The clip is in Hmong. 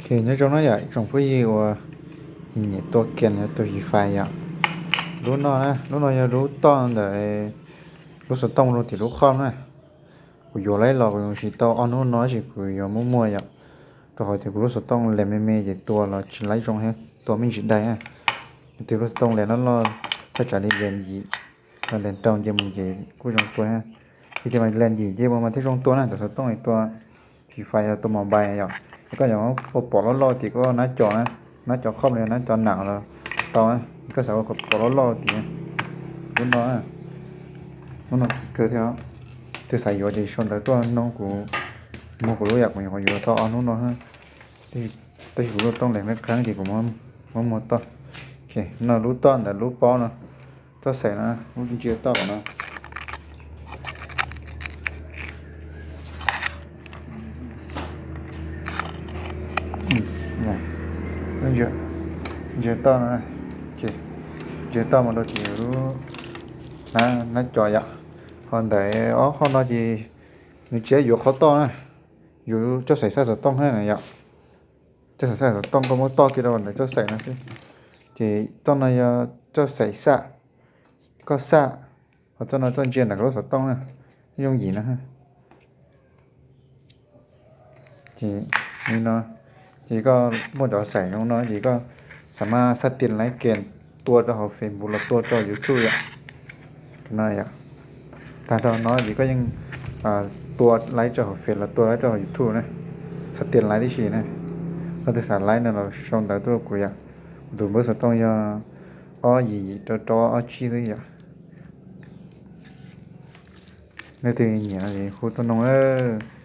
Nyob zoo na yom, ib tsoom phooj ywg uas nyiam tua kem, tua Free Fire yom. Lub no, lub no yog lub toj ntawm lub xov tooj rau tim lub qhov na. Kuv yuav laib los kuv yuav siv tau ob hnub no tab sis kuv yuav muab muag yom, rau qhov tias kuv lub xov tooj lag me me ces tua los tsis laib zoo thiab tua me ntsis dai na. Yog tias lub xov tooj lag loj loj, thaj tsam li lag yim los lag rau nce mus ces kuj zoo tua thiab. Yog tias mas lag yim nce mus mas thiaj zoo tua na, cov xov tooj tua Free Fire yog tua mobile yom. Es koj yuav ua pom loj loj tim koj nab co na, nab co qhov los yog nab co nam los tau na. Koj xav ua pom loj loj tim lub no, lub no kim kawg thiab. Twg xav yuav ces sau ntawv tuaj noog kuv, muag kuv lub yam kuv yuav tau ob hnub no. Tab sis kuv lub tooj lag qeeb ces kuv muab muag toj. No lub toj ntawm lub pob no, txoj xaim no, lub ntsia toj no, ntsia toj no, ntsia toj mus rau tim lub nab co yom. Ho ntawm ob qhov no ces nws tsis yuav qhov toj na, yuav txoj xaim xaj xov tooj na yom. Txoj xaim xaj xov tooj koj muab toj kiag rau ntawm txoj xaim no xwb. Ces txoj no yog txoj xaim xaj, koj xaj, ho txoj no txoj ntsia ntawm lub xov tooj na, yooj yim no. Ces no, ces koj muaj cov xaim zoo no ces koj xav mas xaj tis laiv kem tua rau hauv Facebook los tua rau YouTube yom. No yom, tag nrho no ces koj yeej tua laiv rau hauv Face los tua laiv rau hauv YouTube na, xav tis laiv tib si na. Koj twg xav laiv no los sau ntawv tuaj rau kuv yom. Kuv tus npawb xov tooj yog ob yim yim rau rau ob tsib xwb yom. Leej twg nyiam no ces hu tuaj noog.